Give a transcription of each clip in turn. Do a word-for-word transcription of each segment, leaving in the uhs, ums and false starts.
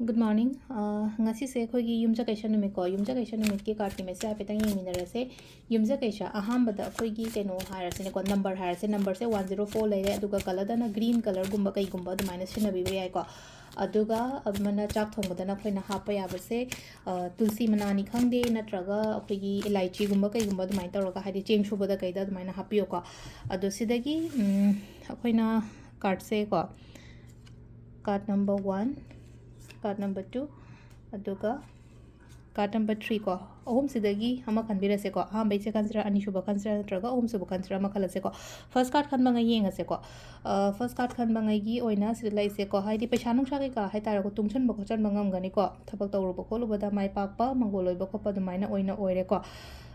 Good morning. ꯑ, ꯉꯁꯤꯁꯦ ꯑꯩꯈꯣꯏꯒꯤ ꯌꯨꯝꯁꯀꯩꯁ ꯅꯨꯃꯤꯠꯀꯣ꯫ ꯌꯨꯝꯁꯀꯩꯁ ꯅꯨꯃꯤꯠꯀꯤ cardꯀꯤ message ꯍꯥꯏꯐꯦꯠꯇꯪ ꯌꯦꯡꯃꯤꯟꯅꯔꯁꯦ꯫ ꯌꯨꯝꯁꯀꯩꯁ ꯑꯍꯥꯟꯕꯗ ꯑꯩꯈꯣꯏꯒꯤ ꯀꯩꯅꯣ ꯍꯥꯏꯔꯁꯤꯅꯦꯀꯣ, number ꯍꯥꯏꯔꯁꯦ꯫ Numberꯁꯦ one zero four ꯂꯩꯔꯦ, ꯑꯗꯨꯒ colourꯗꯅ green colourꯒꯨꯝꯕ ꯀꯩꯒꯨꯝꯕ ꯑꯗꯨꯃꯥꯏꯅ ꯁꯤꯖꯤꯟꯅꯕꯤꯕ ꯌꯥꯏꯀꯣ꯫ ꯑꯗꯨꯒ ꯑꯃꯅ ꯆꯥꯛ ꯊꯣꯡꯕꯗꯅ ꯑꯩꯈꯣꯏꯅ ꯍꯥꯞꯄ ꯌꯥꯕꯁꯦ, ꯑ, ꯇꯨꯜꯁꯤ ꯃꯅꯥꯅꯤ ꯈꯪꯗꯦ, ꯅꯠꯇ꯭ꯔꯒ ꯑꯩꯈꯣꯏꯒꯤ ꯏꯂꯥꯏꯆꯤꯒꯨꯝꯕ ꯀꯩꯒꯨꯝꯕ ꯑꯗꯨꯃꯥꯏꯅ ꯇꯧꯔꯒ, ꯍꯥꯏꯗꯤ ꯆꯦꯡ ꯁꯨꯕꯗ ꯀꯩꯗ ꯑꯗꯨꯃꯥꯏꯅ ꯍꯥꯞꯄꯤꯌꯣꯀꯣ꯫ ꯑꯗꯣ ꯁꯤꯗꯒꯤ, ꯎꯝ, ꯑꯩꯈꯣꯏꯅ cardꯁꯦꯀꯣ, card number one, card number two, ꯑꯗꯨꯒ card number three ꯀꯣ, ꯑꯍꯨꯝꯁꯤꯗꯒꯤ ꯑꯃ ꯈꯟꯕꯤꯔꯁꯦꯀꯣ꯫ ꯑꯍꯥꯟꯕꯩꯁꯦ ꯈꯟꯁꯤꯔꯥ, ꯑꯅꯤꯁꯨꯕ ꯈꯟꯁꯤꯔꯥ, ꯅꯠꯇ꯭ꯔꯒ ꯑꯍꯨꯝꯁꯨꯕ ꯈꯟꯁꯤꯔꯥ, ꯑꯃ ꯈꯜꯂꯁꯦꯀꯣ꯫ First card ꯈꯟꯕ ꯉꯩ ꯌꯦꯡꯉꯁꯦꯀꯣ꯫ ꯑ, first card ꯈꯟꯕ ꯉꯩꯒꯤ ꯑꯣꯏꯅ ꯁꯤꯗ ꯂꯩꯁꯦꯀꯣ, ꯍꯥꯏꯗꯤ ꯄꯩꯁꯥ ꯅꯨꯡꯁꯥ ꯀꯩꯀꯥ ꯍꯥꯏꯇꯥꯔꯦꯀꯣ, ꯇꯨꯡꯁꯤꯟꯕ ꯈꯣꯠꯆꯟꯕ ꯉꯝꯒꯅꯤꯀꯣ꯫ ꯊꯕꯛ ꯇꯧꯔꯨꯕ ꯈꯣꯠꯂꯨꯕꯗ ꯃꯥꯏ ꯄꯥꯛꯄ, ꯃꯪꯒꯣꯜ ꯑꯣꯏꯕ ꯈꯣꯠꯄ ꯑꯗꯨꯃꯥꯏꯅ ꯑꯣꯏꯅ ꯑꯣꯏꯔꯦꯀꯣ꯫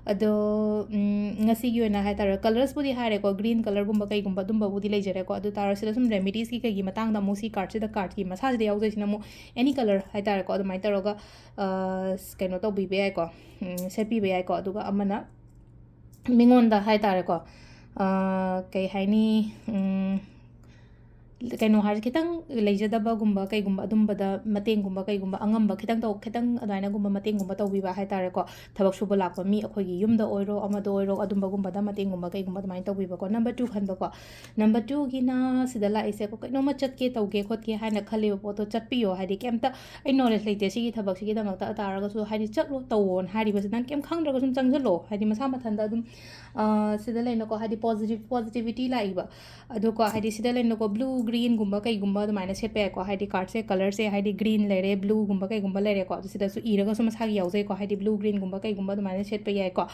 ꯑꯗꯣ, ꯎꯝ, ꯉꯁꯤꯒꯤ ꯑꯣꯏꯅ ꯍꯥꯏꯇꯥꯔꯦ, colours ꯄꯨꯗꯤ ꯍꯥꯏꯔꯦꯀꯣ, green colourꯒꯨꯝꯕ ꯀꯩꯒꯨꯝꯕ ꯑꯗꯨꯝꯕꯕꯨꯗꯤ ꯂꯩꯖꯔꯦꯀꯣ꯫ ꯑꯗꯨ ꯇꯥꯔꯁꯨ ꯁꯤꯗ ꯁꯨꯝ remediesꯀꯤ ꯀꯩꯒꯤ ꯃꯇꯥꯡꯗ ꯑꯃꯨꯛ ꯁꯤ cardꯁꯤꯗ, cardꯀꯤ ꯃꯁꯥꯁꯤꯗ ꯌꯥꯎꯖꯩꯁꯤꯅ ꯑꯃꯨꯛ any colour ꯍꯥꯏꯇꯥꯔꯦꯀꯣ, ꯑꯗꯨꯃꯥꯏꯅ ꯇꯧꯔꯒ, ꯑ, ꯀꯩꯅꯣ ꯇꯧꯕꯤꯕ ꯌꯥꯏꯀꯣ, ꯎꯝ, ꯁꯦꯠꯄꯤꯕ ꯌꯥꯏꯀꯣ꯫ ꯑꯗꯨꯒ ꯑꯃꯅ ꯃꯤꯉꯣꯟꯗ ꯍꯥꯏꯇꯥꯔꯦꯀꯣ, ꯑ, ꯀꯩ ꯍꯥꯏꯅꯤ, ꯎꯝ, ꯀꯩꯅꯣ ꯍꯥꯏꯔꯗꯤ ꯈꯤꯇꯪ ꯂꯩꯖꯗꯕꯒꯨꯝꯕ ꯀꯩꯒꯨꯝꯕ ꯑꯗꯨꯝꯕꯗ ꯃꯇꯦꯡꯒꯨꯝꯕ ꯀꯩꯒꯨꯝꯕ ꯑꯉꯝꯕ ꯈꯤꯇꯪ ꯇꯧ-, ꯈꯤꯇꯪ ꯑꯗꯨꯃꯥꯏꯅꯒꯨꯝꯕ ꯃꯇꯦꯡꯒꯨꯝꯕ ꯇꯧꯕꯤꯕ ꯍꯥꯏꯇꯥꯔꯦꯀꯣ꯫ ꯊꯕꯛ ꯁꯨꯕ ꯂꯥꯛꯄ ꯃꯤ ꯑꯩꯈꯣꯏꯒꯤ ꯌꯨꯝꯗ ꯑꯣꯏꯔꯣ, ꯑꯃꯗ ꯑꯣꯏꯔꯣ, ꯑꯗꯨꯝꯕꯒꯨꯝꯕꯗ ꯃꯇꯦꯡꯒꯨꯝꯕ ꯀꯩꯒꯨꯝꯕ ꯑꯗꯨꯃꯥꯏꯅ ꯇꯧꯕꯤꯕꯀꯣ꯫ Number two ꯈꯟꯕꯀꯣ꯫ Number twoꯒꯤꯅ ꯁꯤꯗ ꯂꯥꯛꯏꯁꯦ, ꯑꯩꯈꯣꯏ ꯀꯩꯅꯣꯝꯃ ꯆꯠꯀꯦ ꯇꯧꯒꯦ ꯈꯣꯠꯀꯦ ꯍꯥꯏꯅ ꯈꯜꯂꯤꯕ ꯄꯣꯠꯇꯣ ꯆꯠꯄꯤꯌꯣ꯫ ꯍꯥꯏꯗꯤ ꯀꯩꯝꯇ ꯑꯩ knowledge ꯂꯩꯇꯦ ꯁꯤꯒꯤ ꯊꯕꯛꯁꯤꯒꯤꯗꯃꯛꯇ ꯇꯥꯔꯒꯁꯨ, ꯍꯥꯏꯗꯤ ꯆꯠꯂꯣ ꯇꯧꯋꯣꯅ ꯍꯥꯏꯔꯤꯕꯁꯤ ꯅꯪ ꯀꯩꯝ ꯈꯪꯗ꯭ꯔꯒꯁꯨ ꯑꯗꯨꯝ ꯆꯪꯁꯤꯜꯂꯣ꯫ ꯍꯥꯏꯗꯤ ꯃꯁꯥ ꯃꯊꯟꯇ ꯑꯗꯨꯝ, ꯑ, ꯁꯤꯗ ꯂꯩꯅꯀꯣ, ꯍꯥꯏꯗꯤ positive, positivity ꯂꯥꯛꯏꯕ꯫ ꯑꯗꯨꯀꯣ, ꯍꯥꯏꯗꯤ ꯁꯤꯗ ꯂꯩꯅꯀꯣ, blue, greenꯒꯨꯝꯕ ꯀꯩꯒꯨꯝꯕ ꯑꯗꯨꯃꯥꯏꯅ ꯁꯦꯠꯄ ꯌꯥꯏꯀꯣ꯫ ꯍꯥꯏꯗꯤ cardꯁꯦ, colourꯁꯦ, ꯍꯥꯏꯗꯤ green ꯂꯩꯔꯦ, blueꯒꯨꯝꯕ ꯀꯩꯒꯨꯝꯕ ꯂꯩꯔꯦꯀꯣ꯫ ꯑꯗꯨ ꯁꯤꯗꯁꯨ ꯏꯔꯒꯁꯨ ꯃꯁꯥꯒꯤ ꯌꯥꯎꯖꯩꯀꯣ꯫ ꯍꯥꯏꯗꯤ blue, greenꯒꯨꯝꯕ ꯀꯩꯒꯨꯝꯕ ꯑꯗꯨꯃꯥꯏꯅ ꯁꯦꯠꯄ ꯌꯥꯏꯀꯣ꯫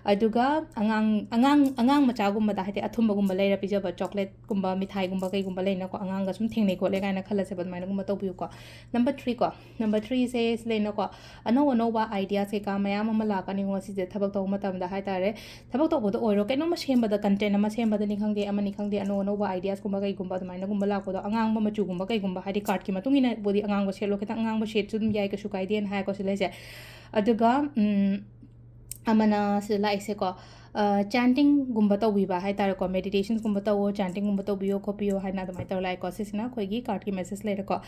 ꯑꯗꯨꯒ ꯑꯉꯥꯡ, ꯑꯉꯥꯡ, ꯑꯉꯥꯡ ꯃꯆꯥꯒꯨꯝꯕꯗ, ꯍꯥꯏꯗꯤ ꯑꯊꯨꯝꯕꯒꯨꯝꯕ ꯂꯩꯔ ꯄꯤꯖꯕ, chocolateꯀꯨꯝꯕ, ꯃꯤꯊꯥꯏꯒꯨꯝꯕ ꯀꯩꯒꯨꯝꯕ ꯂꯩꯅꯀꯣ, ꯑꯉꯥꯡꯒ ꯁꯨꯝ ꯊꯦꯡꯅꯩ ꯈꯣꯠꯂꯦ ꯀꯥꯏꯅ ꯈꯜꯂꯁꯦꯕ, ꯑꯗꯨꯃꯥꯏꯅꯒꯨꯝꯕ ꯇꯧꯕꯤꯌꯨꯀꯣ꯫ Number threeꯀꯣ, number threeꯁꯦ ꯁꯤ ꯂꯩꯅꯀꯣ, ꯑꯅꯧ ꯑꯅꯧꯕ ideas ꯀꯩꯀꯥ ꯃꯌꯥꯝ ꯑꯃ ꯂꯥꯛꯀꯅꯤ ꯉꯁꯤꯁꯦ ꯊꯕꯛ ꯇꯧꯕ ꯃꯇꯝꯗ ꯍꯥꯏꯇꯥꯔꯦ꯫ ꯊꯕꯛ ꯇꯧꯕꯗ ꯑꯣꯏꯔꯣ, ꯀꯩꯅꯣꯝꯃ ꯁꯦꯝꯕꯗ, content ꯑꯃ ꯁꯦꯝꯕꯗꯅꯤ ꯈꯪꯗꯦ, ꯑꯃꯅꯤ ꯈꯪꯗꯦ, ꯑꯅꯧ ꯑꯅꯧꯕ ideasꯀꯨꯝꯕ ꯀꯩꯒꯨꯝꯕ ꯑꯗꯨꯃꯥꯏꯅꯒꯨꯝꯕ ꯂꯥꯛꯄꯗꯣ, ꯑꯉꯥꯡꯕ ꯃꯆꯨꯒꯨꯝꯕ ꯀꯩꯒꯨꯝꯕ, ꯍꯥꯏꯗꯤ cardꯀꯤ ꯃꯇꯨꯡ ꯏꯟꯅꯕꯨꯗꯤ ꯑꯉꯥꯡꯕ ꯁꯦꯠꯂꯣ, ꯈꯤꯇꯪ ꯑꯉꯥꯡꯕ shade ꯁꯨ ꯑꯗꯨꯝ ꯌꯥꯏ, ꯀꯩꯁꯨ ꯀꯥꯏꯗꯦꯅ ꯍꯥꯏꯀꯣ ꯁꯤ ꯂꯩꯁꯦ꯫ ꯑꯗꯨꯒ, ꯎꯝ, ꯑꯃꯅ ꯁꯤꯗ ꯂꯥꯛꯏꯁꯦꯀꯣ, ꯆꯦꯟꯇꯤꯡꯒꯨꯝꯕ ꯇꯧꯕꯤꯕ ꯍꯥꯏ ꯇꯥꯔꯦꯀꯣ, ꯃꯦꯗꯤꯇꯦꯁꯟꯁꯀꯨꯝꯕ ꯇꯧꯋꯣ, ꯆꯦꯟꯇꯤꯡꯒꯨꯝꯕ ꯇꯧꯕꯤꯌꯣ ꯈꯣꯠꯄꯤꯌꯣ ꯍꯥꯏꯅ ꯑꯗꯨꯃꯥꯏꯅ ꯇꯧꯔ ꯂꯥꯛꯑꯦꯀꯣ꯫ ꯁꯤꯁꯤꯅ ꯑꯩꯈꯣꯏꯒꯤ ꯀꯥꯔꯠꯀꯤ ꯃꯦꯁꯦꯖ ꯂꯩꯔꯦꯀꯣ꯫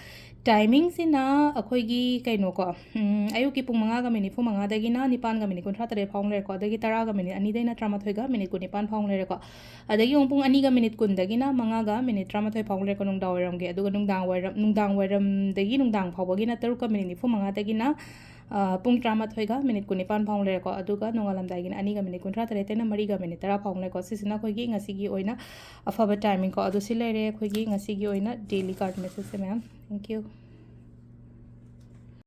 ꯇꯥꯏꯃꯤꯡꯁꯤꯅ ꯑꯩꯈꯣꯏꯒꯤ ꯀꯩꯅꯣꯀꯣ, ꯎꯝ, ꯑꯌꯨꯛꯀꯤ ꯄꯨꯡ ꯃꯉꯥꯒ ꯃꯤꯅꯤꯠ ꯅꯤꯐꯨ ꯃꯉꯥꯗꯒꯤꯅ ꯅꯤꯄꯥꯟꯒ ꯃꯤꯅꯤꯠ ꯀꯨꯟꯊ꯭ꯔꯥ ꯇꯔꯦꯠ ꯐꯥꯎ ꯂꯩꯔꯦꯀꯣ꯫ ꯑꯗꯒꯤ ꯇꯔꯥꯒ ꯃꯤꯅꯤꯠ ꯑꯅꯤꯗꯩꯅ ꯇꯔꯥꯃꯥꯊꯣꯏꯒ ꯃꯤꯅꯤꯠ ꯀꯨꯟꯅꯤꯄꯥꯟ ꯐꯥꯎ ꯂꯩꯔꯦꯀꯣ꯫ ꯑꯗꯒꯤ ꯑꯃꯨꯛ ꯄꯨꯡ ꯑꯅꯤꯒ ꯃꯤꯅꯤꯠ ꯀꯨꯟꯗꯒꯤꯅ ꯃꯉꯥꯒ ꯃꯤꯅꯤꯠ ꯇꯔꯥꯃꯥꯊꯣꯏ ꯐꯥꯎ ꯂꯩꯔꯦꯀꯣ, ꯅꯨꯡꯗꯥꯡ ꯋꯥꯏꯔꯝꯒꯤ꯫ ꯑꯗꯨꯒ ꯅꯨꯡꯗꯥꯡ ꯋꯥꯏꯔꯝ, ꯅꯨꯡꯗꯥꯡ ꯋꯥꯏꯔꯝꯗꯒꯤ ꯅꯨꯡꯗꯥꯡ ꯐꯥꯎꯕꯒꯤꯅ ꯇꯔꯨꯛꯀ ꯃꯤꯅꯤꯠ ꯅꯤꯐꯨ ꯃꯉꯥꯗꯒꯤꯅ, ꯑ, ꯄꯨꯡ ꯇꯔꯥꯃꯥꯊꯣꯏꯒ ꯃꯤꯅꯤꯠ ꯀꯨꯟꯅꯤꯄꯥꯟ ꯐꯥꯎ ꯂꯩꯔꯦꯀꯣ꯫ ꯑꯗꯨꯒ ꯅꯣꯡꯉꯥꯜꯂꯝꯗꯥꯏꯒꯤꯅ ꯑꯅꯤꯒ ꯃꯤꯅꯤꯠ ꯀꯨꯟꯊ꯭ꯔꯥ ꯇꯔꯦꯠꯇꯩꯅ ꯃꯔꯤꯒ ꯃꯤꯅꯤꯠ ꯇꯔꯥ ꯐꯥꯎ ꯂꯩꯔꯦꯀꯣ꯫ ꯁꯤꯁꯤꯅ ꯑꯩꯈꯣꯏꯒꯤ ꯉꯁꯤꯒꯤ ꯑꯣꯏꯅ ꯑꯐꯕ ꯇꯥꯏꯃꯤꯡꯀꯣ꯫ ꯑꯗꯨ ꯁꯤ ꯂꯩꯔꯦ ꯑꯩꯈꯣꯏꯒꯤ ꯉꯁꯤꯒꯤ ꯑꯣꯏꯅ ꯗꯦꯂꯤ ꯀꯥꯔꯠ ꯃꯦꯁꯦꯖꯁꯦ, ꯃꯌꯥꯝ꯫ Thank you꯫